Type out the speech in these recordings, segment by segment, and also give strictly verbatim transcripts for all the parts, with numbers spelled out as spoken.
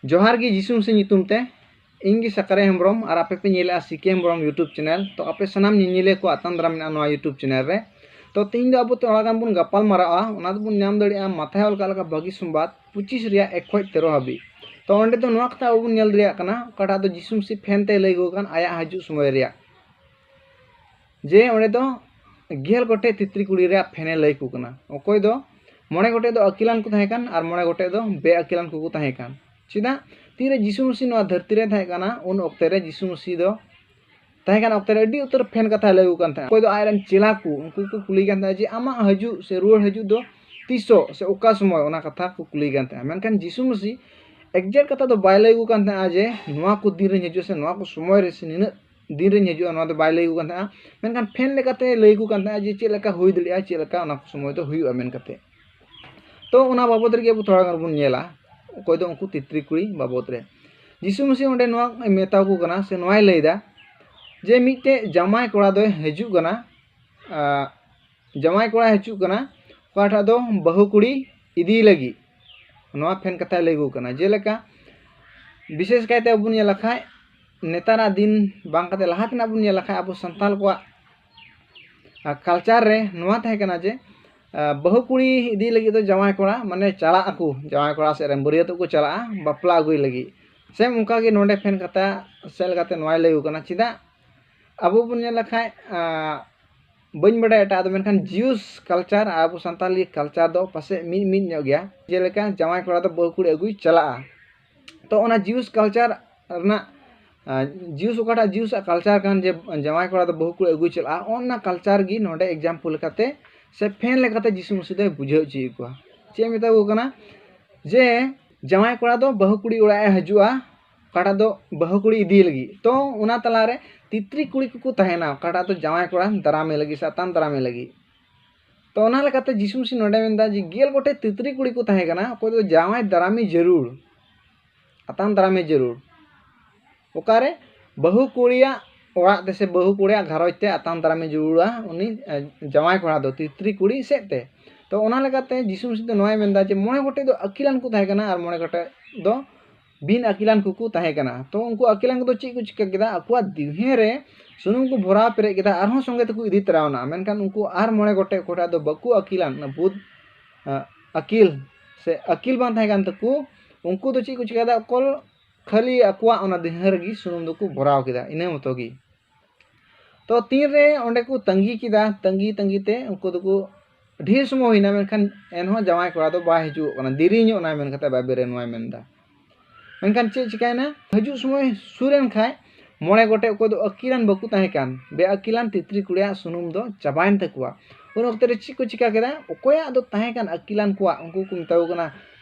ᱡᱚᱦᱟᱨ ᱜᱮ ᱡᱤᱥᱩ ᱢᱟᱹᱥᱤ ᱧᱩᱛᱩᱢ ᱛᱮ᱾ ᱤᱧ ᱜᱮ ᱥᱟᱠᱨᱮ ᱦᱮᱢᱵᱨᱚᱢ ᱟᱨ ᱟᱯᱮ ᱯᱮ ᱧᱮᱞᱮᱫᱼᱟ ᱥᱤ ᱠᱮ ᱦᱮᱢᱵᱨᱚᱢ YouTube channel᱾ ᱛᱚ ᱟᱯᱮ ᱥᱟᱱᱟᱢ ᱧᱮᱧᱮᱞᱤᱭᱟᱹ ᱠᱚ ᱟᱛᱟᱝ ᱫᱟᱨᱟᱢ ᱢᱮᱱᱟᱜᱼᱟ ᱱᱚᱣᱟ YouTube channel ᱨᱮ᱾ ᱛᱚ ᱛᱮᱦᱮᱧ ᱫᱚ ᱟᱵᱚ ᱛᱷᱚᱲᱟ ᱜᱟᱱ ᱵᱚᱱ ᱜᱟᱯᱟᱞ ᱢᱟᱨᱟᱜᱼᱟ, ᱚᱱᱟ ᱫᱚᱵᱚᱱ ᱧᱟᱢ ᱫᱟᱲᱮᱭᱟᱜᱼᱟ ᱢᱟᱛᱷᱟᱭ ᱚᱞ ᱠᱟᱜ ᱞᱮᱠᱟ ᱵᱷᱟᱹᱜᱤ ᱥᱚᱢᱵᱟᱫ ᱯᱚᱸᱪᱤᱥ ᱨᱮᱭᱟᱜ ᱮᱠ ᱠᱷᱚᱱ ᱛᱮᱨᱚ ᱦᱟᱹᱵᱤᱡ᱾ ᱛᱚ ᱚᱸᱰᱮ ᱫᱚ ᱱᱚᱣᱟ ᱠᱟᱛᱷᱟ ᱟᱵᱚ ᱵᱚᱱ ᱧᱮᱞ ᱫᱟᱲᱮᱭᱟᱜ ᱠᱟᱱᱟ, ᱚᱠᱟᱴᱟᱜ ᱫᱚ ᱡᱤᱥᱩ ᱢᱟᱹᱥᱤ ᱯᱷᱮᱱ ᱛᱮᱭ ᱞᱟᱹᱭ ᱟᱹᱜᱩ ᱟᱠᱟᱱ ᱟᱭᱟᱜ ᱦᱤᱡᱩᱜ ᱥᱚᱢᱚᱭ ᱨᱮᱭᱟᱜ, ᱡᱮ ᱚᱸᱰᱮ ᱫᱚ ᱜᱮᱞ ᱜᱚᱴᱮᱡ ᱛᱤᱛᱨᱤ ᱠᱩᱲᱤ ᱨᱮᱭᱟᱜ ᱯᱷᱮᱱᱮ ᱞᱟᱹᱭ ᱟᱠᱚ ᱠᱟᱱᱟ᱾ ᱚᱠᱚᱭ ᱫᱚ ᱢᱚᱬᱮ ᱜᱚᱴᱮᱡ ᱫᱚ ᱟᱹᱠᱤᱞᱟᱱ ᱠᱚ ᱛᱟᱦᱮᱸ ᱠᱟᱱ ᱟᱨ ᱢᱚᱬᱮ ᱜᱚᱴᱮᱡ ᱫᱚ ᱵᱮᱼᱟᱹᱠᱤᱞᱟᱱ ᱠᱚᱠᱚ ᱛᱟᱦᱮᱸ ᱠᱟᱱ᱾ ᱪᱮᱫᱟᱜ? ᱛᱤᱨᱮ ᱡᱤᱥᱩ ᱢᱟᱹᱥᱤ ᱱᱚᱣᱟ ᱫᱷᱟᱹᱨᱛᱤ ᱨᱮ ᱛᱟᱦᱮᱸ ᱠᱟᱱᱟ, ᱩᱱ ᱚᱠᱛᱮ ᱨᱮ ᱡᱤᱥᱩ ᱢᱟᱹᱥᱤ ᱫᱚ ᱛᱟᱦᱮᱸ ᱠᱟᱱ ᱚᱠᱛᱮ ᱨᱮ ᱟᱹᱰᱤ ᱩᱛᱟᱹᱨ ᱯᱷᱮᱱ ᱠᱟᱛᱷᱟᱭ ᱞᱟᱹᱭ ᱟᱠᱚ ᱠᱟᱱ ᱛᱟᱦᱮᱸᱱᱟ᱾ ᱚᱠᱚᱭ ᱫᱚ ᱟᱡ ᱨᱮᱱ ᱪᱮᱞᱟ ᱠᱚ, ᱩᱱᱠᱩ ᱠᱚ ᱠᱩᱞᱤ ᱠᱟᱱ ᱛᱟᱦᱮᱸᱱᱟ ᱡᱮ, "ᱟᱢᱟᱜ ᱦᱤᱡᱩᱜ ᱥᱮ ᱨᱩᱣᱟᱹᱲ ᱦᱤᱡᱩᱜ ᱫᱚ ᱛᱤᱥᱚᱜ ᱥᱮ ᱚᱠᱟ ᱥᱚᱢᱚᱭ?" ᱚᱱᱟ ᱠᱟᱛᱷᱟ ᱠᱚ ᱠᱩᱞᱤ ᱠᱟᱱ ᱛᱟᱦᱮᱸᱱᱟ᱾ ᱢᱮᱱᱠᱷᱟᱱ ᱡᱤᱥᱩ ᱢᱟᱹᱥᱤ exact ᱠᱟᱛᱷᱟ ᱫᱚ ᱵᱟᱭ ᱞᱟᱹᱭ ᱟᱠᱚ ᱠᱟᱱ ᱛᱟᱦᱮᱸᱱᱟ ᱡᱮ ᱱᱚᱣᱟ ᱠᱚ ᱫᱤᱱ ᱨᱮᱧ ᱦᱤᱡᱩᱜᱼᱟ ᱥᱮ ᱱᱚᱣᱟ ᱠᱚ ᱥᱚᱢᱚᱭ ᱨᱮ ᱥᱮ ᱱᱤᱱᱟᱹᱜ ᱫᱤᱱ ᱨᱮᱧ ᱦᱤᱡᱩᱜᱼᱟ, ᱱᱚᱣᱟ ᱫᱚ ᱵᱟᱭ ᱞᱟᱹᱭ ᱟᱠᱚ ᱠᱟᱱ ᱛᱟᱦᱮᱸᱱᱟ᱾ ᱢᱮᱱᱠᱷᱟᱱ ᱯᱷᱮᱱ ᱞᱮᱠᱟᱛᱮ ᱞᱟᱹᱭ ᱟᱠᱚ ᱠᱟᱱ ᱛᱟᱦᱮᱸᱱᱟ ᱡᱮ ᱪᱮᱫ ᱞᱮᱠᱟ ᱦᱩᱭ ᱫᱟᱲᱮᱭᱟᱜᱼᱟ, ᱪᱮᱫ ᱞᱮᱠᱟ ᱚᱱᱟ ᱠᱚ ᱥᱚᱢᱚᱭ ᱫᱚ ᱦᱩᱭᱩᱜᱼᱟ ᱢᱮᱱ ᱠᱟᱛᱮ᱾ ᱛᱚ ᱚᱱᱟ ᱵᱟᱵᱚᱫ ᱨᱮᱜᱮ ᱟᱵᱚ ᱛᱷᱚᱲᱟ ᱜᱟᱱ ᱵᱚᱱ ᱧᱮᱞᱟ, ᱚᱠᱚᱭ ᱫᱚ ᱩᱱᱠᱩ ᱛᱤᱛᱨᱤ ᱠᱩᱲᱤ ᱵᱟᱵᱚᱫ ᱨᱮ᱾ ᱡᱤᱥᱩ ᱢᱟᱹᱥᱤ ᱚᱸᱰᱮ ᱱᱚᱣᱟ ᱢᱮᱛᱟ ᱠᱚ ᱠᱟᱱᱟ ᱥᱮ ᱱᱚᱣᱟᱭ ᱞᱟᱹᱭᱫᱟ ᱡᱮ ᱢᱤᱫᱴᱮᱡ ᱡᱟᱶᱟᱭ ᱠᱚᱲᱟ ᱫᱚᱭ ᱦᱤᱡᱩᱜ ᱠᱟᱱᱟ, ᱟᱨ ᱡᱟᱶᱟᱭ ᱠᱚᱲᱟᱭ ᱦᱤᱡᱩᱜ ᱠᱟᱱᱟ, ᱚᱠᱟᱴᱟᱜ ᱫᱚ ᱵᱟᱹᱦᱩ ᱠᱩᱲᱤ ᱤᱫᱤ ᱞᱟᱹᱜᱤᱫ᱾ ᱱᱚᱣᱟ ᱯᱷᱮᱱ ᱠᱟᱛᱷᱟᱭ ᱞᱟᱹᱭ ᱟᱹᱜᱩ ᱠᱟᱱᱟ᱾ ᱡᱮᱞᱮᱠᱟ ᱵᱤᱥᱮᱥ ᱠᱟᱭᱛᱮ ᱟᱵᱚ ᱵᱚᱱ ᱧᱮᱞ ᱞᱮᱠᱷᱟᱡ, ᱱᱮᱛᱟᱨᱟᱜ ᱫᱤᱱ ᱵᱟᱝ ᱠᱟᱛᱮ ᱞᱟᱦᱟ ᱛᱮᱱᱟᱜ ᱵᱚᱱ ᱧᱮᱞ ᱞᱮᱠᱷᱟᱡ, ᱟᱵᱚ ᱥᱟᱱᱛᱟᱞ ᱠᱚᱣᱟᱜ, ᱟᱨ, culture ᱨᱮ ᱱᱚᱣᱟ ᱛᱟᱦᱮᱸ ᱠᱟᱱᱟ ᱡᱮ, ᱟᱨ, ᱵᱟᱹᱦᱩ ᱠᱩᱲᱤ ᱤᱫᱤ ᱞᱟᱹᱜᱤᱫ ᱫᱚ ᱡᱟᱶᱟᱭ ᱠᱚᱲᱟ, ᱢᱟᱱᱮ, ᱪᱟᱞᱟᱜ ᱟᱠᱚ, ᱡᱟᱶᱟᱭ ᱠᱚᱲᱟ ᱥᱮᱫ ᱨᱮᱱ ᱵᱟᱹᱨᱭᱟᱹᱛᱚᱜ ᱠᱚ ᱪᱟᱞᱟᱜᱼᱟ ᱵᱟᱯᱞᱟ ᱟᱹᱜᱩᱭ ᱞᱟᱹᱜᱤᱫ᱾ ᱥᱮᱢ ᱚᱱᱠᱟ ᱜᱮ ᱱᱚᱰᱮ ᱯᱷᱮᱱ ᱠᱟᱛᱷᱟ ᱥᱮᱫ ᱞᱮᱠᱟᱛᱮ ᱱᱚᱣᱟᱭ ᱞᱟᱹᱭ ᱟᱠᱚ ᱠᱟᱱᱟ᱾ ᱪᱮᱫᱟᱜ? ᱟᱵᱚ ᱵᱚᱱ ᱧᱮᱞ ᱞᱮᱠᱷᱟᱡ, ᱟᱨ, ᱵᱟᱹᱧ ᱵᱟᱰᱟᱭᱟ ᱮᱴᱟᱜ ᱫᱚ, ᱢᱮᱱᱠᱷᱟᱱ Jews culture ᱟᱨ ᱟᱵᱚ ᱥᱟᱱᱛᱟᱞᱤ culture ᱫᱚ ᱯᱟᱥᱮᱡ ᱢᱤᱫ ᱢᱤᱫ ᱧᱚᱜ ᱜᱮᱭᱟ᱾ ᱡᱮᱞᱮᱠᱟ ᱡᱟᱶᱟᱭ ᱠᱚᱲᱟ ᱫᱚ ᱵᱟᱹᱦᱩ ᱠᱩᱲᱤ ᱟᱹᱜᱩᱭ ᱪᱟᱞᱟᱜᱼᱟ᱾ ᱛᱚ ᱚᱱᱟ Jews culture ᱨᱮᱱᱟᱜ, ᱟᱨ, Jews ᱚᱠᱟᱴᱟᱜ Jews ᱟᱜ culture ᱠᱟᱱ ᱡᱮ ᱡᱟᱶᱟᱭ ᱠᱚᱲᱟ ᱫᱚ ᱵᱟᱹᱦᱩ ᱠᱩᱲᱤ ᱟᱹᱜᱩᱭ ᱪᱟᱞᱟᱜᱼᱟ, ᱚᱱᱟ culture ᱜᱮ ᱱᱚᱰᱮ example ᱞᱮᱠᱟᱛᱮ ᱥᱮ ᱯᱷᱮᱱ ᱞᱮᱠᱟᱛᱮ ᱡᱤᱥᱩ ᱢᱟᱹᱥᱤ ᱫᱚᱭ ᱵᱩᱡᱷᱟᱹᱣ ᱦᱚᱪᱚᱭᱮᱫ ᱠᱚᱣᱟ᱾ ᱪᱮᱫ ᱮ ᱢᱮᱛᱟ ᱠᱚ ᱠᱟᱱᱟ? ᱡᱮ ᱡᱟᱶᱟᱭ ᱠᱚᱲᱟ ᱫᱚ ᱵᱟᱹᱦᱩ ᱠᱩᱲᱤ ᱚᱲᱟᱜ ᱮ ᱦᱤᱡᱩᱜᱼᱟ, ᱚᱠᱟᱴᱟᱜ ᱫᱚ ᱵᱟᱹᱦᱩ ᱠᱩᱲᱤ ᱤᱫᱤᱭᱮ ᱞᱟᱹᱜᱤᱫ᱾ ᱛᱚ ᱚᱱᱟ ᱛᱟᱞᱟᱨᱮ ᱛᱤᱛᱨᱤ ᱠᱩᱲᱤ ᱠᱚᱠᱚ ᱛᱟᱦᱮᱱᱟ, ᱚᱠᱟᱴᱟᱜ ᱫᱚ ᱡᱟᱶᱟᱭ ᱠᱚᱲᱟ ᱫᱟᱨᱟᱢᱮ ᱞᱟᱹᱜᱤᱫ ᱥᱮ ᱟᱛᱟᱝ ᱫᱟᱨᱟᱢᱮ ᱞᱟᱹᱜᱤᱫ᱾ ᱛᱚ ᱚᱱᱟ ᱞᱮᱠᱟᱛᱮ ᱡᱤᱥᱩ ᱢᱟᱹᱥᱤ ᱱᱚᱰᱮ ᱢᱮᱱᱫᱟ ᱡᱮ ᱜᱮᱞ ᱜᱚᱴᱮᱡ ᱛᱤᱛᱨᱤ ᱠᱩᱲᱤ ᱠᱚ ᱛᱟᱦᱮᱸ ᱠᱟᱱᱟ, ᱚᱠᱚᱭ ᱫᱚ ᱡᱟᱶᱟᱭ ᱫᱟᱨᱟᱢᱤ ᱡᱟᱹᱨᱩᱲ, ᱟᱛᱟᱝ ᱫᱟᱨᱟᱢᱤ ᱡᱟᱹᱨᱩᱲ᱾ ᱚᱠᱟᱨᱮ ᱵᱟᱹᱦᱩ ᱠᱩᱲᱤᱭᱟᱜ ᱚᱲᱟᱜ ᱛᱮ ᱥᱮ ᱵᱟᱹᱦᱩ ᱠᱩᱲᱤᱭᱟᱜ ᱜᱷᱟᱨᱚᱸᱡᱽ ᱛᱮ ᱟᱛᱟᱝ ᱫᱟᱨᱟᱢᱤ ᱡᱟᱹᱨᱩᱲᱟ ᱩᱱᱤ, ᱮ, ᱡᱟᱶᱟᱭ ᱠᱚᱲᱟ ᱫᱚ ᱛᱤᱛᱨᱤ ᱠᱩᱲᱤ ᱥᱮᱫ ᱛᱮ᱾ ᱛᱚ ᱚᱱᱟ ᱞᱮᱠᱟᱛᱮ ᱡᱤᱥᱩ ᱢᱟᱹᱥᱤ ᱫᱚ ᱱᱚᱣᱟᱭ ᱢᱮᱱᱫᱟ ᱡᱮ ᱢᱚᱬᱮ ᱜᱚᱴᱮᱡ ᱫᱚ ᱟᱹᱠᱤᱞᱟᱱ ᱠᱚ ᱛᱟᱦᱮᱸ ᱠᱟᱱᱟ ᱟᱨ ᱢᱚᱬᱮ ᱜᱚᱴᱮᱡ ᱫᱚ ᱵᱤᱱ ᱟᱹᱠᱤᱞᱟᱱ ᱠᱚᱠᱚ ᱛᱟᱦᱮᱸ ᱠᱟᱱᱟ᱾ ᱛᱚ ᱩᱱᱠᱩ ᱟᱹᱠᱤᱞᱟᱱ ᱠᱚᱫᱚ ᱪᱮᱫ ᱠᱚ ᱪᱤᱠᱟᱹ ᱠᱮᱫᱟ? ᱟᱠᱚᱣᱟᱜ ᱫᱤᱣᱦᱮᱸ ᱨᱮ ᱥᱩᱱᱩᱢ ᱠᱚ ᱵᱷᱚᱨᱟᱣ ᱯᱮᱨᱮᱡ ᱠᱮᱫᱟ, ᱟᱨᱦᱚᱸ ᱥᱚᱸᱜᱮ ᱛᱮᱠᱚ ᱤᱫᱤ ᱛᱚᱨᱟᱣᱱᱟ᱾ ᱢᱮᱱᱠᱷᱟᱱ ᱩᱱᱠᱩ ᱟᱨ ᱢᱚᱬᱮ ᱜᱚᱴᱮᱡ ᱚᱠᱚᱭᱴᱟᱜ ᱫᱚ ᱵᱟᱠᱚ ᱟᱹᱠᱤᱞᱟᱱ, ᱚᱱᱟ ᱵᱩᱫ ᱟᱹᱠᱤᱞ ᱥᱮ ᱟᱹᱠᱤᱞ ᱵᱟᱝ ᱛᱟᱦᱮᱸ ᱠᱟᱱ ᱛᱟᱠᱚ, ᱩᱱᱠᱩ ᱫᱚ ᱪᱮᱫ ᱠᱚ ᱪᱤᱠᱟᱹᱭᱮᱫᱟ? ᱚᱠᱚᱞ ᱠᱷᱟᱹᱞᱤ ᱟᱠᱚᱣᱟᱜ ᱚᱱᱟ ᱫᱤᱣᱦᱮᱸ ᱨᱮᱜᱮ ᱥᱩᱱᱩᱢ ᱫᱚᱠᱚ ᱵᱷᱚᱨᱟᱣ ᱠᱮᱫᱟ, ᱤᱱᱟᱹ ᱢᱚᱛᱚ ᱜᱮ᱾ ᱛᱚ ᱛᱤᱱᱨᱮ ᱚᱸᱰᱮ ᱠᱚ ᱛᱟᱺᱜᱤ ᱠᱮᱫᱟ, ᱛᱟᱺᱜᱤ ᱛᱟᱺᱜᱤ ᱛᱮ ᱩᱱᱠᱩ ᱫᱚᱠᱚ ᱰᱷᱮᱨ ᱥᱚᱢᱚᱭ ᱦᱩᱭᱱᱟ, ᱢᱮᱱᱠᱷᱟᱱ ᱮᱱᱦᱚᱸ ᱡᱟᱶᱟᱭ ᱠᱚᱲᱟ ᱫᱚ ᱵᱟᱭ ᱦᱤᱡᱩᱜᱚᱜ ᱠᱟᱱᱟ, ᱫᱮᱨᱤ ᱧᱚᱜ ᱱᱟᱭ ᱢᱮᱱ ᱠᱟᱛᱮ ᱵᱟᱭ ᱵᱮᱨᱮᱱ ᱱᱚᱣᱟᱭ ᱢᱮᱱᱫᱟ᱾ ᱢᱮᱱᱠᱷᱟᱱ ᱪᱮᱫ ᱪᱤᱠᱟᱹᱭᱮᱱᱟ? ᱦᱤᱡᱩᱜ ᱥᱚᱢᱚᱭ ᱥᱩᱨ ᱮᱱ ᱠᱷᱟᱡ ᱢᱚᱬᱮ ᱜᱚᱴᱮᱡ ᱚᱠᱚᱭ ᱫᱚ ᱟᱹᱠᱤᱞᱟᱱ ᱵᱟᱠᱚ ᱛᱟᱦᱮᱸ ᱠᱟᱱ, ᱵᱮ ᱟᱹᱠᱤᱞᱟᱱ ᱛᱤᱛᱨᱤ ᱠᱩᱲᱤᱭᱟᱜ ᱥᱩᱱᱩᱢ ᱫᱚ ᱪᱟᱵᱟᱭᱮᱱ ᱛᱟᱠᱚᱣᱟ᱾ ᱩᱱ ᱚᱠᱛᱮ ᱨᱮ ᱪᱮᱫ ᱠᱚ ᱪᱤᱠᱟ ᱠᱮᱫᱟ? ᱚᱠᱚᱭᱟᱜ ᱫᱚ ᱛᱟᱦᱮᱸ ᱠᱟᱱ ᱟᱹᱠᱤᱞᱟᱱ ᱠᱚᱣᱟᱜ, ᱩᱱᱠᱩ ᱠᱚ ᱢᱮᱛᱟ ᱠᱚ ᱠᱟᱱᱟ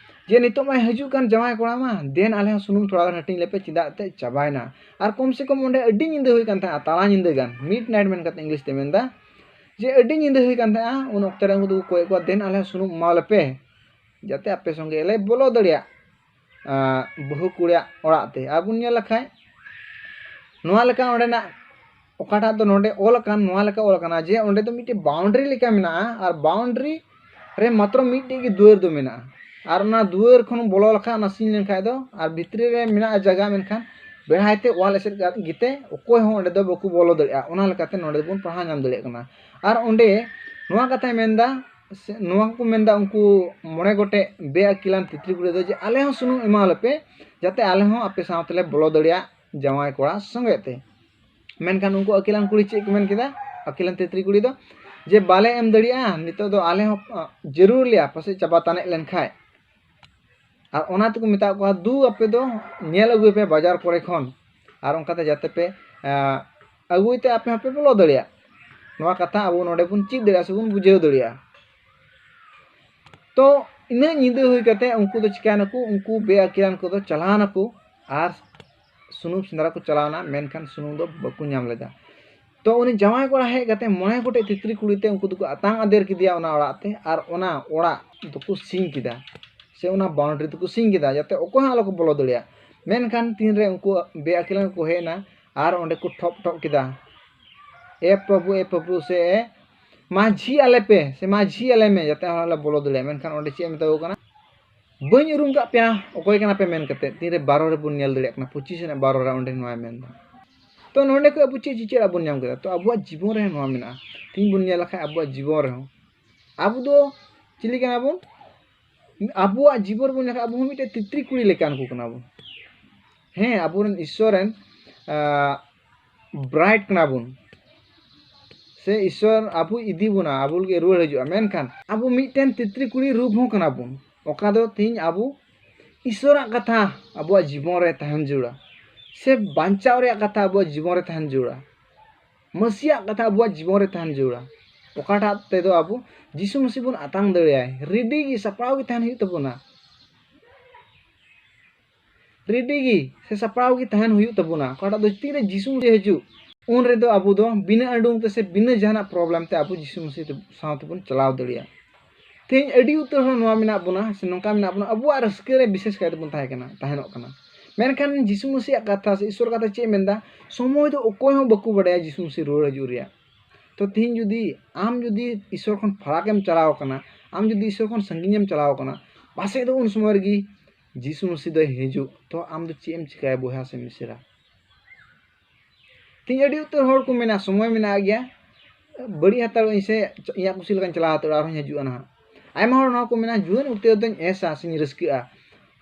ᱡᱮ, "ᱱᱤᱛᱚᱜ ᱢᱟᱭ ᱦᱤᱡᱩᱜ ᱠᱟᱱ ᱡᱟᱶᱟᱭ ᱠᱚᱲᱟ ᱢᱟ, ᱫᱮᱱ ᱟᱞᱮ ᱦᱚᱸ ᱥᱩᱱᱩᱢ ᱛᱷᱚᱲᱟ ᱜᱟᱱ ᱦᱟᱹᱴᱤᱧ ᱞᱮᱯᱮ, ᱪᱮᱫᱟᱜ ᱛᱮ ᱪᱟᱵᱟᱭᱮᱱᱟ?" ᱟᱨ ᱠᱚᱢ ᱥᱮ ᱠᱚᱢ ᱚᱸᱰᱮ ᱟᱹᱰᱤ ᱧᱤᱫᱟᱹ ᱦᱩᱭ ᱠᱟᱱ ᱛᱟᱦᱮᱸᱜᱼᱟ, ᱛᱟᱞᱟ ᱧᱤᱫᱟᱹ ᱜᱟᱱ, ᱢᱤᱰ ᱱᱟᱭᱤᱴ ᱢᱮᱱ ᱠᱟᱛᱮ ᱤᱝᱞᱤᱥ ᱛᱮ ᱢᱮᱱᱫᱟ, ᱡᱮ ᱟᱹᱰᱤ ᱧᱤᱫᱟᱹ ᱦᱩᱭ ᱠᱟᱱ ᱛᱟᱦᱮᱸᱜᱼᱟ᱾ ᱩᱱ ᱚᱠᱛᱮ ᱨᱮ ᱩᱱᱠᱩ ᱫᱚᱠᱚ ᱠᱚᱭᱮᱫ ᱠᱚᱣᱟ, "ᱫᱮᱱ ᱟᱞᱮ ᱦᱚᱸ ᱥᱩᱱᱩᱢ ᱮᱢᱟᱣᱟᱞᱮᱯᱮ, ᱡᱟᱛᱮ ᱟᱯᱮ ᱥᱚᱸᱜᱮ ᱞᱮ ᱵᱚᱞᱚ ᱫᱟᱲᱮᱭᱟᱜ, ᱟᱸ, ᱵᱟᱹᱦᱩ ᱠᱩᱲᱤᱭᱟᱜ ᱚᱲᱟᱜ ᱛᱮ᱾" ᱟᱨ ᱵᱚᱱ ᱧᱮᱞ ᱞᱮᱠᱷᱟᱡ ᱱᱚᱣᱟ ᱞᱮᱠᱟ ᱚᱸᱰᱮᱱᱟᱜ ᱚᱠᱟᱴᱟᱜ ᱫᱚ ᱱᱚᱰᱮ ᱚᱞ ᱟᱠᱟᱱ, ᱱᱚᱣᱟ ᱞᱮᱠᱟ ᱚᱞ ᱟᱠᱟᱱᱟ ᱡᱮ ᱚᱸᱰᱮ ᱫᱚ ᱢᱤᱫᱴᱮᱡ ᱵᱟᱣᱩᱱᱰᱟᱨᱤ ᱞᱮᱠᱟ ᱢᱮᱱᱟᱜᱼᱟ, ᱟᱨ ᱵᱟᱣᱩᱱᱰᱟᱨᱤ ᱨᱮ ᱢᱟᱛᱨᱚ ᱢᱤᱫᱴᱮᱡ ᱜᱮ ᱫᱩᱣᱟᱹᱨ ᱫᱚ ᱢᱮᱱᱟᱜᱼᱟ᱾ ᱟᱨ ᱚᱱᱟ ᱫᱩᱣᱟᱹᱨ ᱠᱷᱚᱱ ᱵᱚᱞᱚ ᱞᱮᱠᱷᱟᱱ, ᱚᱱᱟ ᱥᱤᱧ ᱞᱮᱱᱠᱷᱟᱡ ᱫᱚ, ᱟᱨ ᱵᱷᱤᱛᱨᱤ ᱨᱮ ᱢᱮᱱᱟᱜᱼᱟ ᱡᱟᱭᱜᱟ, ᱢᱮᱱᱠᱷᱟᱱ ᱵᱮᱲᱦᱟᱭ ᱛᱮ ᱚᱣᱟᱞ ᱮᱥᱮᱫ ᱠᱟᱜ ᱜᱮᱛᱮ ᱚᱠᱚᱭ ᱦᱚᱸ ᱚᱸᱰᱮ ᱫᱚ ᱵᱟᱠᱚ ᱵᱚᱞᱚ ᱫᱟᱲᱮᱭᱟᱜᱼᱟ᱾ ᱚᱱᱟ ᱞᱮᱠᱟᱛᱮ ᱱᱚᱰᱮ ᱫᱚᱵᱚᱱ ᱯᱟᱲᱦᱟᱣ ᱧᱟᱢ ᱫᱟᱲᱮᱭᱟᱜ ᱠᱟᱱᱟ᱾ ᱟᱨ ᱚᱸᱰᱮ ᱱᱚᱣᱟ ᱠᱟᱛᱷᱟᱭ ᱢᱮᱱᱫᱟ, ᱥᱮ ᱱᱚᱣᱟ ᱠᱚ ᱢᱮᱱᱫᱟ ᱩᱱᱠᱩ ᱢᱚᱬᱮ ᱜᱚᱴᱮᱡ ᱵᱮ ᱟᱹᱠᱤᱞᱟᱱ ᱛᱤᱛᱨᱤ ᱠᱩᱲᱤ ᱫᱚ, ᱡᱮ ᱟᱞᱮ ᱦᱚᱸ ᱥᱩᱱᱩᱢ ᱮᱢᱟᱣᱟᱞᱮᱯᱮ, ᱡᱟᱛᱮ ᱟᱞᱮ ᱦᱚᱸ ᱟᱯᱮ ᱥᱟᱶ ᱛᱮᱞᱮ ᱵᱚᱞᱚ ᱫᱟᱲᱮᱭᱟᱜ ᱡᱟᱶᱟᱭ ᱠᱚᱲᱟ ᱥᱚᱸᱜᱮ ᱛᱮ᱾ ᱢᱮᱱᱠᱷᱟᱱ ᱩᱱᱠᱩ ᱟᱹᱠᱤᱞᱟᱱ ᱠᱩᱲᱤ ᱪᱮᱫ ᱠᱚ ᱢᱮᱱ ᱠᱮᱫᱟ? ᱟᱹᱠᱤᱞᱟᱱ ᱛᱤᱛᱨᱤ ᱠᱩᱲᱤ ᱫᱚ ᱡᱮ, "ᱵᱟᱞᱮ ᱮᱢ ᱫᱟᱲᱮᱭᱟᱜᱼᱟ, ᱱᱤᱛᱚᱜ ᱫᱚ ᱟᱞᱮ ᱦᱚᱸ, ᱟᱸ, ᱡᱟᱹᱨᱩᱲ ᱞᱮᱭᱟ, ᱯᱟᱥᱮᱡ ᱪᱟᱵᱟ ᱛᱟᱱᱮᱡ ᱞᱮᱱᱠᱷᱟᱡ᱾" ᱟᱨ ᱚᱱᱟ ᱛᱮᱠᱚ ᱢᱮᱛᱟᱜ ᱠᱚᱣᱟ, "ᱫᱩ, ᱟᱯᱮ ᱫᱚ ᱧᱮᱞ ᱟᱹᱜᱩᱭ ᱯᱮ ᱵᱟᱡᱟᱨ ᱠᱚᱨᱮ ᱠᱷᱚᱱ, ᱟᱨ ᱚᱱᱠᱟᱛᱮ ᱡᱟᱛᱮ ᱯᱮ, ᱟᱸ, ᱟᱹᱜᱩᱭ ᱛᱮ ᱟᱯᱮ ᱦᱚᱸᱯᱮ ᱵᱚᱞᱚ ᱫᱟᱲᱮᱭᱟᱜ᱾" ᱱᱚᱣᱟ ᱠᱟᱛᱷᱟ ᱟᱵᱚ ᱱᱚᱰᱮ ᱵᱚᱱ ᱪᱮᱫ ᱫᱟᱲᱮᱭᱟᱜᱼᱟ ᱥᱮ ᱵᱚᱱ ᱵᱩᱡᱷᱟᱹᱣ ᱫᱟᱲᱮᱭᱟᱜᱼᱟ᱾ ᱛᱚ ᱤᱱᱟᱹᱜ ᱧᱤᱫᱟᱹ ᱦᱩᱭ ᱠᱟᱛᱮ ᱩᱱᱠᱩ ᱫᱚ ᱪᱤᱠᱟᱹᱭᱱᱟᱠᱚ? ᱩᱱᱠᱩ ᱵᱮ ᱟᱹᱠᱤᱞᱟᱱ ᱠᱚᱫᱚ ᱪᱟᱞᱟᱣ ᱱᱟᱠᱚ ᱟᱨ ᱥᱩᱱᱩᱢ ᱥᱮᱸᱫᱽᱨᱟ ᱠᱚ ᱪᱟᱞᱟᱣᱱᱟ, ᱢᱮᱱᱠᱷᱟᱱ ᱥᱩᱱᱩᱢ ᱫᱚ ᱵᱟᱠᱚ ᱧᱟᱢ ᱞᱮᱫᱟ᱾ ᱛᱚ ᱩᱱᱤ ᱡᱟᱶᱟᱭ ᱠᱚᱲᱟ ᱦᱮᱡ ᱠᱟᱛᱮ ᱢᱚᱬᱮ ᱜᱚᱴᱮᱡ ᱛᱤᱛᱨᱤ ᱠᱩᱲᱤ ᱛᱮ ᱩᱱᱠᱩ ᱫᱚᱠᱚ ᱟᱛᱟᱝ ᱟᱫᱮᱨ ᱠᱮᱫᱮᱭᱟ ᱚᱱᱟ ᱚᱲᱟᱜ ᱛᱮ, ᱟᱨ ᱚᱱᱟ ᱚᱲᱟᱜ ᱫᱚᱠᱚ ᱥᱤᱧ ᱠᱮᱫᱟ, ᱥᱮ ᱚᱱᱟ ᱵᱟᱣᱩᱱᱰᱟᱨᱤ ᱫᱚᱠᱚ ᱥᱤᱧ ᱠᱮᱫᱟ, ᱡᱟᱛᱮ ᱚᱠᱚᱭ ᱦᱚᱸ ᱟᱞᱚ ᱠᱚ ᱵᱚᱞᱚ ᱫᱟᱲᱮᱭᱟᱜ᱾ ᱢᱮᱱᱠᱷᱟᱱ ᱛᱤᱱᱨᱮ ᱩᱱᱠᱩ ᱵᱮ ᱟᱹᱠᱤᱞᱟᱱ ᱠᱚ ᱦᱮᱡ ᱮᱱᱟ ᱟᱨ ᱚᱸᱰᱮ ᱠᱚ ᱴᱷᱚᱯ ᱴᱷᱚᱯ ᱠᱮᱫᱟ, "ᱮ ᱯᱨᱚᱵᱷᱩ, ᱮ ᱯᱨᱚᱵᱷᱩ" ᱥᱮ "ᱮ ᱢᱟᱹᱡᱷᱤ ᱟᱞᱮ ᱯᱮ" ᱥᱮ "ᱢᱟᱹᱡᱷᱤ ᱟᱞᱮ ᱢᱮ, ᱡᱟᱛᱮ ᱟᱞᱮ ᱞᱮ ᱵᱚᱞᱚ ᱫᱟᱲᱮᱭᱟᱜ", ᱢᱮᱱᱠᱷᱟᱱ ᱚᱸᱰᱮ ᱪᱮᱫ ᱮ ᱢᱮᱛᱟ ᱠᱚ ᱠᱟᱱᱟ? ᱵᱟᱹᱧ ᱩᱨᱩᱢ ᱠᱟᱜ ᱯᱮᱭᱟ ᱚᱠᱚᱭ ᱠᱟᱱᱟ ᱯᱮ ᱢᱮᱱ ᱠᱟᱛᱮ, ᱛᱤᱱᱨᱮ ᱵᱟᱨᱚ ᱨᱮᱵᱚᱱ ᱧᱮᱞ ᱫᱟᱲᱮᱭᱟᱜ ᱠᱟᱱᱟ, ᱯᱚᱸᱪᱤᱥ ᱨᱮᱱᱟᱜ ᱵᱟᱨᱚ ᱨᱮ ᱚᱸᱰᱮ ᱱᱚᱣᱟᱭ ᱢᱮᱱᱫᱟ᱾ ᱛᱚ ᱱᱚᱸᱰᱮ ᱠᱷᱚᱱ ᱟᱵᱚ ᱪᱮᱫ ᱪᱮᱫ ᱵᱚᱱ ᱧᱟᱢ ᱠᱮᱫᱟ? ᱛᱚ ᱟᱵᱚᱣᱟᱜ ᱡᱤᱵᱚᱱ ᱨᱮ ᱱᱚᱣᱟ ᱢᱮᱱᱟᱜᱼᱟ, ᱛᱤᱦᱤᱧ ᱵᱚᱱ ᱧᱮᱞ ᱞᱮᱠᱷᱟᱱ ᱟᱵᱚᱣᱟᱜ ᱡᱤᱵᱚᱱ ᱨᱮᱦᱚᱸ ᱟᱵᱚ ᱫᱚ ᱪᱤᱞᱤ ᱠᱟᱱᱟ ᱵᱚᱱ? ᱟᱵᱚᱣᱟᱜ ᱡᱤᱵᱚᱱ ᱨᱮᱵᱚᱱ ᱧᱮᱞ ᱞᱮᱠᱷᱟᱱ ᱟᱵᱚ ᱦᱚᱸ ᱢᱤᱫᱴᱮᱱ ᱛᱤᱛᱨᱤ ᱠᱩᱲᱤ ᱞᱮᱠᱟᱱ ᱠᱚ ᱠᱟᱱᱟ ᱵᱚᱱ᱾ ᱦᱮᱸ, ᱟᱵᱚᱨᱮᱱ ᱤᱥᱥᱚᱨ ᱨᱮᱱ ᱵᱨᱟᱭᱤᱰ ᱠᱟᱱᱟ ᱵᱚᱱ, ᱥᱮ ᱤᱥᱥᱚᱨ ᱟᱵᱚ ᱤᱫᱤ ᱵᱚᱱᱟ, ᱟᱵᱚ ᱞᱟᱹᱜᱤᱫ ᱨᱩᱣᱟᱹᱲ ᱦᱤᱡᱩᱜᱼᱟ᱾ ᱢᱮᱱᱠᱷᱟᱱ ᱟᱵᱚ ᱢᱤᱫᱴᱮᱱ ᱛᱤᱛᱨᱤ ᱠᱩᱲᱤ ᱨᱩᱯ ᱦᱚᱸ ᱠᱟᱱᱟ ᱵᱚᱱ, ᱚᱠᱟ ᱫᱚ ᱛᱤᱦᱤᱧ ᱟᱵᱚ ᱤᱥᱥᱚᱨᱟᱜ ᱠᱟᱛᱷᱟ ᱟᱵᱚᱣᱟᱜ ᱡᱤᱵᱚᱱ ᱨᱮ ᱛᱟᱦᱮᱱ ᱡᱟᱹᱨᱩᱲᱟ, ᱥᱮ ᱵᱟᱧᱪᱟᱣ ᱨᱮᱭᱟᱜ ᱠᱟᱛᱷᱟ ᱟᱵᱚᱣᱟᱜ ᱡᱤᱵᱚᱱ ᱨᱮ ᱛᱟᱦᱮᱱ ᱡᱟᱹᱨᱩᱲᱟ, ᱢᱟᱹᱥᱤᱭᱟᱜ ᱠᱟᱛᱷᱟ ᱟᱵᱚᱣᱟᱜ ᱡᱤᱵᱚᱱ ᱨᱮ ᱛᱟᱦᱮᱱ ᱡᱟᱹᱨᱩᱲᱟ᱾ ᱚᱠᱟᱴᱟᱜ ᱛᱮᱫᱚ ᱟᱵᱚ ᱡᱤᱥᱩ ᱢᱟᱹᱥᱤ ᱵᱚᱱ ᱟᱛᱟᱝ ᱫᱟᱲᱮᱭᱟᱭ, ᱨᱮᱰᱤ ᱜᱮ, ᱥᱟᱯᱲᱟᱣ ᱜᱮ ᱛᱟᱦᱮᱱ ᱦᱩᱭᱩᱜ ᱛᱟᱵᱚᱱᱟ᱾ ᱨᱮᱰᱤ ᱜᱮ ᱥᱮ ᱥᱟᱯᱲᱟᱣ ᱜᱮ ᱛᱟᱦᱮᱱ ᱦᱩᱭᱩᱜ ᱛᱟᱵᱚᱱᱟ᱾ ᱚᱠᱟᱴᱟᱜ ᱫᱚ ᱛᱤᱨᱮ ᱡᱤᱥᱩ ᱢᱟᱹᱥᱤ ᱦᱤᱡᱩᱜ, ᱩᱱ ᱨᱮᱫᱚ ᱟᱵᱚ ᱫᱚ ᱵᱤᱱᱟᱹ ᱟᱹᱰᱩᱝ ᱛᱮ ᱥᱮ ᱵᱤᱱᱟᱹ ᱡᱟᱦᱟᱱᱟᱜ ᱯᱨᱚᱵᱞᱮᱢ ᱛᱮ ᱟᱵᱚ ᱡᱤᱥᱩ ᱢᱟᱹᱥᱤ ᱥᱟᱶ ᱛᱮᱵᱚᱱ ᱪᱟᱞᱟᱣ ᱫᱟᱲᱮᱭᱟᱜᱼᱟ᱾ ᱛᱮᱦᱮᱧ ᱟᱹᱰᱤ ᱩᱛᱟᱹᱨ ᱦᱚᱲ ᱱᱚᱣᱟ ᱢᱮᱱᱟᱜ ᱵᱚᱱᱟ ᱥᱮ ᱱᱚᱝᱠᱟ ᱢᱮᱱᱟᱜ ᱵᱚᱱᱟ, ᱟᱵᱚᱣᱟᱜ ᱨᱟᱹᱥᱠᱟᱹ ᱨᱮ ᱵᱤᱥᱮᱥ ᱠᱟᱭ ᱛᱮᱵᱚᱱ ᱛᱟᱦᱮᱸ ᱠᱟᱱᱟ, ᱛᱟᱦᱮᱱᱚᱜ ᱠᱟᱱᱟ᱾ ᱢᱮᱱᱠᱷᱟᱱ ᱡᱤᱥᱩ ᱢᱟᱹᱥᱤᱭᱟᱜ ᱠᱟᱛᱷᱟ ᱥᱮ ᱤᱥᱥᱚᱨ ᱠᱟᱛᱷᱟ ᱪᱮᱫ ᱢᱮᱱᱫᱟ? ᱥᱚᱢᱚᱭ ᱫᱚ ᱚᱠᱚᱭ ᱦᱚᱸ ᱵᱟᱠᱚ ᱵᱟᱰᱟᱭᱟ ᱡᱤᱥᱩ ᱢᱟᱹᱥᱤ ᱨᱩᱣᱟᱹᱲ ᱦᱤᱡᱩᱜ ᱨᱮᱭᱟᱜ᱾ ᱛᱚ ᱛᱮᱦᱮᱧ ᱡᱩᱫᱤ ᱟᱢ ᱡᱩᱫᱤ ᱤᱥᱥᱚᱨ ᱠᱷᱚᱱ ᱯᱷᱟᱨᱟᱠ ᱮᱢ ᱪᱟᱞᱟᱣ ᱟᱠᱟᱱᱟ, ᱟᱢ ᱡᱩᱫᱤ ᱤᱥᱥᱚᱨ ᱠᱷᱚᱱ ᱥᱟᱺᱜᱤᱧ ᱮᱢ ᱪᱟᱞᱟᱣ ᱟᱠᱟᱱᱟ, ᱯᱟᱥᱮᱡ ᱫᱚ ᱩᱱ ᱥᱚᱢᱚᱭ ᱨᱮᱜᱮ ᱡᱤᱥᱩ ᱢᱟᱹᱥᱤ ᱫᱚᱭ ᱦᱤᱡᱩᱜ᱾ ᱛᱚ ᱟᱢ ᱫᱚ ᱪᱮᱫ ᱮᱢ ᱪᱤᱠᱟᱹᱭᱟ ᱵᱚᱭᱦᱟ ᱥᱮ ᱢᱤᱥᱨᱟ? ᱛᱮᱦᱮᱧ ᱟᱹᱰᱤ ᱩᱛᱟᱹᱨ ᱦᱚᱲ ᱠᱚ ᱢᱮᱱᱟ, ᱥᱚᱢᱚᱭ ᱢᱮᱱᱟᱜ ᱜᱮᱭᱟ, ᱵᱟᱹᱲᱤᱡ ᱦᱟᱛᱟᱲᱚᱜ ᱟᱹᱧ ᱥᱮ ᱤᱧᱟᱹᱜ ᱠᱩᱥᱤ ᱞᱮᱠᱟᱧ ᱪᱟᱞᱟᱣ ᱦᱟᱛᱟᱲᱚᱜᱼᱟ, ᱟᱨᱦᱚᱸᱧ ᱦᱤᱡᱩᱜᱼᱟ ᱱᱟᱦᱟᱜ᱾ ᱟᱭᱢᱟ ᱦᱚᱲ ᱱᱚᱣᱟ ᱠᱚ ᱢᱮᱱᱟ, ᱡᱩᱣᱟᱹᱱ ᱚᱠᱛᱮ ᱨᱮᱫᱚᱧ ᱮᱥᱟ ᱥᱮᱧ ᱨᱟᱹᱥᱠᱟᱹᱜᱼᱟ,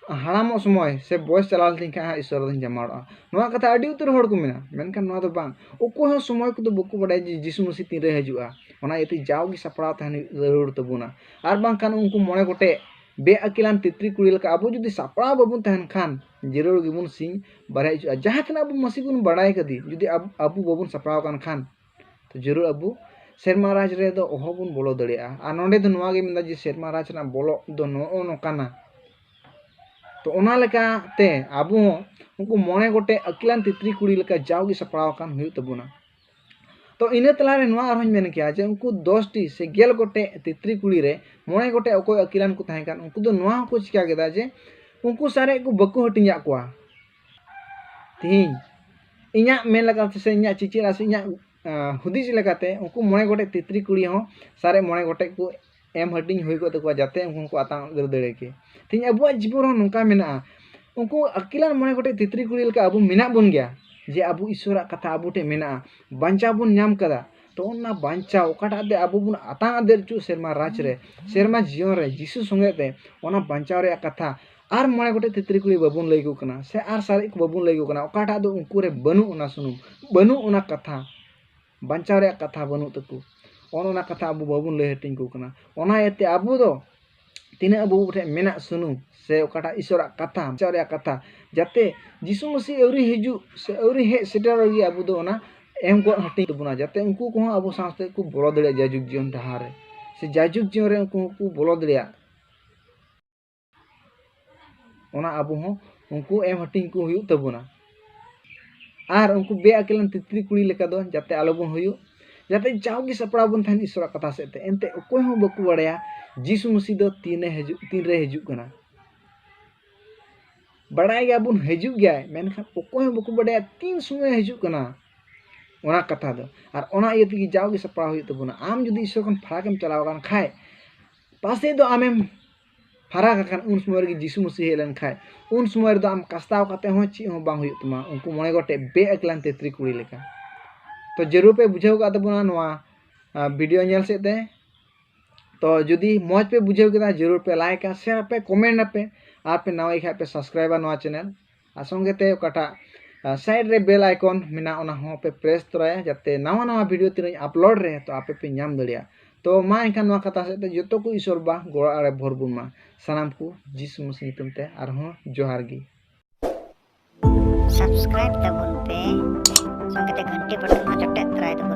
ᱦᱟᱲᱟᱢᱚᱜ ᱥᱚᱢᱚᱭ ᱥᱮ ᱵᱚᱭᱮᱥ ᱪᱟᱞᱟᱣ ᱞᱮᱱᱠᱷᱟᱱ ᱦᱟᱸᱜ ᱤᱥᱥᱚᱨ ᱫᱚᱧ ᱡᱟᱢᱟᱲᱚᱜᱼᱟ᱾ ᱱᱚᱣᱟ ᱠᱟᱛᱷᱟ ᱟᱹᱰᱤ ᱩᱛᱟᱹᱨ ᱦᱚᱲ ᱠᱚ ᱢᱮᱱᱟ, ᱢᱮᱱᱠᱷᱟᱱ ᱱᱚᱣᱟ ᱫᱚ ᱵᱟᱝ᱾ ᱚᱠᱚᱭ ᱦᱚᱸ ᱥᱚᱢᱚᱭ ᱠᱚᱫᱚ ᱵᱟᱠᱚ ᱵᱟᱰᱟᱭᱟ ᱡᱮ ᱡᱤᱥᱩ ᱢᱟᱹᱥᱤ ᱛᱤᱱᱨᱮ ᱦᱤᱡᱩᱜᱼᱟ᱾ ᱚᱱᱟ ᱤᱭᱟᱹᱛᱮ ᱡᱟᱣᱜᱮ ᱥᱟᱯᱲᱟᱣ ᱛᱟᱦᱮᱱ ᱡᱟᱹᱨᱩᱲ ᱛᱟᱵᱚᱱᱟ, ᱟᱨ ᱵᱟᱝᱠᱷᱟᱱ ᱩᱱᱠᱩ ᱢᱚᱬᱮ ᱜᱚᱴᱮᱡ ᱵᱮᱼᱟᱹᱠᱤᱞᱟᱱ ᱛᱤᱛᱨᱤ ᱠᱩᱲᱤ ᱞᱮᱠᱟ ᱟᱵᱚ ᱡᱩᱫᱤ ᱥᱟᱯᱲᱟᱣ ᱵᱟᱵᱚᱱ ᱛᱟᱦᱮᱱ ᱠᱷᱟᱱ, ᱡᱟᱹᱨᱩᱲ ᱜᱮᱵᱚᱱ ᱥᱤᱧ ᱵᱟᱨᱦᱮ ᱦᱚᱪᱚᱜᱼᱟ᱾ ᱡᱟᱦᱟᱸ ᱛᱤᱱᱟᱹᱜ ᱟᱵᱚ ᱢᱟᱹᱥᱤ ᱵᱚᱱ ᱵᱟᱲᱟᱭ ᱠᱟᱫᱮ, ᱡᱩᱫᱤ ᱟᱵ-, ᱟᱵᱚ ᱵᱟᱵᱚᱱ ᱥᱟᱯᱲᱟᱣ ᱠᱟᱱ ᱠᱷᱟᱱ, ᱛᱚ ᱡᱟᱹᱨᱩᱲ ᱟᱵᱚ ᱥᱮᱨᱢᱟ ᱨᱟᱡᱽ ᱨᱮᱫᱚ ᱚᱦᱚ ᱵᱚᱱ ᱵᱚᱞᱚ ᱫᱟᱲᱮᱭᱟᱜᱼᱟ᱾ ᱟᱨ ᱱᱚᱸᱰᱮ ᱫᱚ ᱱᱚᱣᱟ ᱜᱮ ᱢᱮᱱᱫᱟ ᱡᱮ ᱥᱮᱨᱢᱟ ᱨᱟᱡᱽ ᱨᱮᱱᱟᱜ ᱵᱚᱞᱚᱜ ᱫᱚ ᱱᱚᱜᱼᱚ ᱱᱚᱝᱠᱟᱱᱟ᱾ ᱛᱚ ᱚᱱᱟ ᱞᱮᱠᱟᱛᱮ ᱟᱵᱚ ᱦᱚᱸ ᱩᱱᱠᱩ ᱢᱚᱬᱮ ᱜᱚᱴᱮᱡ ᱟᱹᱠᱤᱞᱟᱱ ᱛᱤᱛᱨᱤ ᱠᱩᱲᱤ ᱞᱮᱠᱟ ᱡᱟᱣᱜᱮ ᱥᱟᱯᱲᱟᱣ ᱟᱠᱟᱱ ᱦᱩᱭᱩᱜ ᱛᱟᱵᱚᱱᱟ᱾ ᱛᱚ ᱤᱱᱟᱹ ᱛᱟᱞᱟᱨᱮ ᱱᱚᱣᱟ ᱟᱨᱦᱚᱸᱧ ᱢᱮᱱ ᱠᱮᱭᱟ ᱡᱮ ᱩᱱᱠᱩ ᱫᱚᱥ ᱴᱤ ᱥᱮ ᱜᱮᱞ ᱜᱚᱴᱮᱡ ᱛᱤᱛᱨᱤ ᱠᱩᱲᱤ ᱨᱮ ᱢᱚᱬᱮ ᱜᱚᱴᱮᱡ ᱚᱠᱚᱭ ᱟᱹᱠᱤᱞᱟᱱ ᱠᱚ ᱛᱟᱦᱮᱸ ᱠᱟᱱ, ᱩᱱᱠᱩ ᱫᱚ ᱱᱚᱣᱟ ᱦᱚᱸᱠᱚ ᱪᱤᱠᱟ ᱠᱮᱫᱟ ᱡᱮ ᱩᱱᱠᱩ ᱥᱟᱨᱮᱡ ᱠᱚ ᱵᱟᱠᱚ ᱦᱟᱹᱴᱤᱧᱟᱜ ᱠᱚᱣᱟ᱾ ᱛᱮᱦᱮᱧ ᱤᱧᱟᱹᱜ ᱢᱮᱱ ᱞᱮᱠᱟᱛᱮ ᱥᱮ ᱤᱧᱟᱹᱜ ᱪᱤᱪᱟᱹᱲᱟ ᱥᱮ ᱤᱧᱟᱹᱜ, ᱟᱸ, ᱦᱩᱫᱤᱥ ᱞᱮᱠᱟᱛᱮ ᱩᱱᱠᱩ ᱢᱚᱬᱮ ᱜᱚᱴᱮᱡ ᱛᱤᱛᱨᱤ ᱠᱩᱲᱤ ᱦᱚᱸ ᱥᱟᱨᱮᱡ ᱢᱚᱬᱮ ᱜᱚᱴᱮᱡ ᱠᱚ ᱮᱢ ᱦᱟᱹᱴᱤᱧ ᱦᱩᱭ ᱠᱚᱜ ᱛᱟᱠᱚᱣᱟ, ᱡᱟᱛᱮ ᱩᱱᱠᱩ ᱦᱚᱸᱠᱚ ᱟᱛᱟᱝ ᱟᱹᱫᱟᱹᱨ ᱫᱟᱲᱮ ᱠᱮ᱾ ᱛᱮᱦᱮᱧ ᱟᱵᱚᱣᱟᱜ ᱡᱤᱵᱚᱱ ᱨᱮᱦᱚᱸ ᱱᱚᱝᱠᱟ ᱢᱮᱱᱟᱜᱼᱟ᱾ ᱩᱱᱠᱩ ᱟᱹᱠᱤᱞᱟᱱ ᱢᱚᱬᱮ ᱜᱚᱴᱮᱡ ᱛᱤᱛᱨᱤ ᱠᱩᱲᱤ ᱞᱮᱠᱟ ᱟᱵᱚ ᱢᱮᱱᱟᱜ ᱵᱚᱱ ᱜᱮᱭᱟ, ᱡᱮ ᱟᱵᱚ ᱤᱥᱚᱨᱟᱜ ᱠᱟᱛᱷᱟ ᱟᱵᱚ ᱴᱷᱮᱱ ᱢᱮᱱᱟᱜᱼᱟ, ᱵᱟᱧᱪᱟᱣ ᱵᱚᱱ ᱧᱟᱢ ᱠᱟᱫᱟ᱾ ᱛᱚ ᱚᱱᱟ ᱵᱟᱧᱪᱟᱣ ᱚᱠᱟᱴᱟᱜ ᱛᱮ ᱟᱵᱚ ᱵᱚᱱ ᱟᱛᱟᱝ ᱟᱫᱮᱨ ᱦᱚᱪᱚ ᱥᱮᱨᱢᱟ ᱨᱟᱡᱽ ᱨᱮ, ᱥᱮᱨᱢᱟ ᱡᱤᱭᱚᱱ ᱨᱮ ᱡᱤᱥᱩ ᱥᱚᱸᱜᱮ ᱛᱮ, ᱚᱱᱟ ᱵᱟᱧᱪᱟᱣ ᱨᱮᱭᱟᱜ ᱠᱟᱛᱷᱟ ᱟᱨ ᱢᱚᱬᱮ ᱜᱚᱴᱮᱡ ᱛᱤᱛᱨᱤ ᱠᱩᱲᱤ ᱵᱟᱵᱚᱱ ᱞᱟᱹᱭ ᱟᱠᱚ ᱠᱟᱱᱟ, ᱥᱮ ᱟᱨ ᱥᱟᱨᱮᱡ ᱠᱚ ᱵᱟᱵᱚᱱ ᱞᱟᱹᱭ ᱟᱠᱚ ᱠᱟᱱᱟ, ᱚᱠᱟᱴᱟᱜ ᱫᱚ ᱩᱱᱠᱩ ᱨᱮ ᱵᱟᱹᱱᱩᱜ ᱚᱱᱟ ᱥᱩᱱᱩᱢ, ᱵᱟᱹᱱᱩᱜ ᱚᱱᱟ ᱠᱟᱛᱷᱟ, ᱵᱟᱧᱪᱟᱣ ᱨᱮᱭᱟᱜ ᱠᱟᱛᱷᱟ ᱵᱟᱹᱱᱩᱜ ᱛᱟᱠᱚ, ᱚᱱ ᱚᱱᱟ ᱠᱟᱛᱷᱟ ᱟᱵᱚ ᱵᱟᱵᱚᱱ ᱞᱟᱹᱭ ᱦᱟᱹᱴᱤᱧ ᱟᱠᱚ ᱠᱟᱱᱟ᱾ ᱚᱱᱟ ᱤᱭᱟᱹᱛᱮ ᱟᱵᱚ ᱫᱚ ᱛᱤᱱᱟᱹᱜ ᱟᱵᱚ ᱴᱷᱮᱱ ᱢᱮᱱᱟᱜ ᱥᱩᱱᱩᱢ ᱥᱮ ᱚᱠᱟᱴᱟᱜ ᱤᱥᱚᱨᱟᱜ ᱠᱟᱛᱷᱟ, ᱵᱟᱧᱪᱟᱣ ᱨᱮᱭᱟᱜ ᱠᱟᱛᱷᱟ, ᱡᱟᱛᱮ ᱡᱤᱥᱩ ᱢᱟᱹᱥᱤ ᱟᱹᱣᱨᱤ ᱦᱤᱡᱩᱜ ᱥᱮ ᱟᱹᱣᱨᱤ ᱦᱮᱡ ᱥᱮᱴᱮᱨ ᱨᱮᱜᱮ ᱟᱵᱚ ᱫᱚ ᱚᱱᱟ ᱮᱢ ᱜᱚᱫ ᱦᱟᱹᱴᱤᱧ ᱛᱟᱵᱚᱱᱟ, ᱡᱟᱛᱮ ᱩᱱᱠᱩ ᱠᱚᱦᱚᱸ ᱟᱵᱚ ᱥᱟᱶᱛᱮ ᱠᱚ ᱵᱚᱞᱚ ᱫᱟᱲᱮᱭᱟᱜ ᱡᱟᱭᱡᱩᱜᱽ ᱡᱤᱭᱚᱱ ᱰᱟᱦᱟᱨ ᱨᱮ, ᱥᱮ ᱡᱟᱭᱡᱩᱜᱽ ᱡᱤᱭᱚᱱ ᱨᱮ ᱩᱱᱠᱩ ᱦᱚᱸᱠᱚ ᱵᱚᱞᱚ ᱫᱟᱲᱮᱭᱟᱜ᱾ ᱚᱱᱟ ᱟᱵᱚ ᱦᱚᱸ ᱩᱱᱠᱩ ᱮᱢ ᱦᱟᱹᱴᱤᱧ ᱠᱚ ᱦᱩᱭᱩᱜ ᱛᱟᱵᱚᱱᱟ᱾ ᱟᱨ ᱩᱱᱠᱩ ᱵᱮᱼᱟᱹᱠᱤᱞᱟᱱ ᱛᱤᱛᱨᱤ ᱠᱩᱲᱤ ᱞᱮᱠᱟ ᱫᱚ ᱡᱟᱛᱮ ᱟᱞᱚᱵᱚᱱ ᱦᱩᱭᱩᱜ, ᱡᱟᱛᱮ ᱡᱟᱣᱜᱮ ᱥᱟᱯᱲᱟᱣ ᱵᱚᱱ ᱛᱟᱦᱮᱱ ᱤᱥᱚᱨᱟᱜ ᱠᱟᱛᱷᱟ ᱥᱮᱫ ᱛᱮ᱾ ᱮᱱᱛᱮ ᱚᱠᱚᱭ ᱦᱚᱸ ᱵᱟᱠᱚ ᱵᱟᱲᱟᱭᱟ ᱡᱤᱥᱩ ᱢᱟᱹᱥᱤ ᱫᱚ ᱛᱤᱱᱮ ᱦᱤᱡᱩᱜ, ᱛᱤᱱᱨᱮ ᱦᱤᱡᱩᱜ ᱠᱟᱱᱟ᱾ ᱵᱟᱲᱟᱭ ᱜᱮᱭᱟᱵᱚᱱ ᱦᱤᱡᱩᱜ ᱜᱮᱭᱟᱭ, ᱢᱮᱱᱠᱷᱟᱱ ᱚᱠᱚᱭ ᱦᱚᱸ ᱵᱟᱠᱚ ᱵᱟᱲᱟᱭᱟ ᱛᱤᱱ ᱥᱚᱢᱚᱭ ᱦᱤᱡᱩᱜ ᱠᱟᱱᱟ᱾ ᱚᱱᱟ ᱠᱟᱛᱷᱟ ᱫᱚ, ᱟᱨ ᱚᱱᱟ ᱤᱭᱟᱹ ᱛᱮᱜᱮ ᱡᱟᱣᱜᱮ ᱥᱟᱯᱲᱟᱣ ᱦᱩᱭᱩᱜ ᱛᱟᱵᱚᱱᱟ᱾ ᱟᱢ ᱡᱩᱫᱤ ᱤᱥᱚᱨ ᱠᱷᱚᱱ ᱯᱷᱟᱨᱟᱠ ᱮᱢ ᱪᱟᱞᱟᱣ ᱟᱠᱟᱱ ᱠᱷᱟᱡ, ᱯᱟᱥᱮᱡ ᱫᱚ ᱟᱢᱮᱢ ᱯᱷᱟᱨᱟᱠ ᱟᱠᱟᱱ, ᱩᱱ ᱥᱚᱢᱚᱭ ᱨᱮᱜᱮ ᱡᱤᱥᱩ ᱢᱟᱹᱥᱤ ᱦᱮᱡ ᱞᱮᱱ ᱠᱷᱟᱡ, ᱩᱱ ᱥᱚᱢᱚᱭ ᱨᱮᱫᱚ ᱟᱢ ᱠᱟᱥᱛᱟᱣ ᱠᱟᱛᱮ ᱦᱚᱸ ᱪᱮᱫ ᱦᱚᱸ ᱵᱟᱝ ᱦᱩᱭᱩᱜ ᱛᱟᱢᱟ, ᱩᱱᱠᱩ ᱢᱚᱬᱮ ᱜᱚᱴᱮᱡ ᱵᱮᱼᱟᱹᱠᱤᱞᱟᱱ ᱛᱤᱛᱨᱤ ᱠᱩᱲᱤ ᱞᱮᱠᱟ᱾ ᱛᱚ ᱡᱟᱹᱨᱩᱲ ᱯᱮ ᱵᱩᱡᱷᱟᱹᱣ ᱠᱟᱜ ᱛᱟᱵᱚᱱᱟ ᱱᱚᱣᱟ, ᱟ, ᱵᱷᱤᱰᱤᱭᱳ ᱧᱮᱞ ᱥᱮᱫ ᱛᱮ᱾ ᱛᱚ ᱡᱩᱫᱤ ᱢᱚᱡᱽ ᱯᱮ ᱵᱩᱡᱷᱟᱹᱣ ᱠᱮᱫᱟ, ᱡᱟᱹᱨᱩᱲ ᱯᱮ ᱞᱟᱭᱤᱠᱟ, ᱥᱮᱭᱟᱨ ᱟᱯᱮ, ᱠᱚᱢᱮᱱᱴ ᱟᱯᱮ, ᱟᱨ ᱯᱮ ᱱᱟᱣᱟ ᱜᱮ ᱠᱷᱟᱡ ᱯᱮ ᱥᱟᱵᱥᱠᱨᱟᱭᱤᱵᱟ ᱱᱚᱣᱟ ᱪᱮᱱᱮᱞ᱾ ᱟᱨ ᱥᱚᱸᱜᱮ ᱛᱮ ᱚᱠᱟᱴᱟᱜ, ᱟ, ᱥᱟᱭᱤᱰ ᱨᱮ ᱵᱮᱞ ᱟᱭᱠᱚᱱ ᱢᱮᱱᱟᱜ, ᱚᱱᱟ ᱦᱚᱸ ᱯᱮ ᱯᱨᱮᱥ ᱛᱚᱨᱟᱭᱟ, ᱡᱟᱛᱮ ᱱᱟᱣᱟ ᱱᱟᱣᱟ ᱵᱷᱤᱰᱤᱭᱳ ᱛᱤᱱᱟᱹᱜ ᱤᱧ ᱟᱯᱞᱳᱰ ᱨᱮ, ᱛᱚ ᱟᱯᱮ ᱯᱮ ᱧᱟᱢ ᱫᱟᱲᱮᱭᱟᱜ᱾ ᱛᱚ ᱢᱟ ᱮᱱᱠᱷᱟᱱ ᱱᱚᱣᱟ ᱠᱟᱛᱷᱟ ᱥᱮᱫ ᱛᱮ ᱡᱚᱛᱚ ᱠᱚ ᱤᱥᱚᱨ ᱵᱟ ᱜᱚᱲᱚ ᱟᱲᱮ ᱵᱷᱚᱨ ᱵᱚᱱ ᱢᱟ᱾ ᱥᱟᱱᱟᱢ ᱠᱚ ᱡᱤᱥᱩ ᱢᱟᱹᱥᱤ ᱧᱩᱛᱩᱢ ᱛᱮ ᱟᱨᱦᱚᱸ ᱡᱚᱦᱟᱨ ᱜᱮ᱾ ᱥᱟᱵᱥᱠᱨᱟᱭᱤᱵ ᱛᱟᱵᱚᱱ ᱯᱮ, ᱥᱚᱸᱜᱮ ᱛᱮ ᱜᱷᱟᱱᱴᱤ ᱵᱚᱴᱚᱱ ᱦᱚᱸ ᱡᱚᱴᱮᱫ ᱛᱚᱨᱟᱭ ᱛᱟᱵᱚᱱ᱾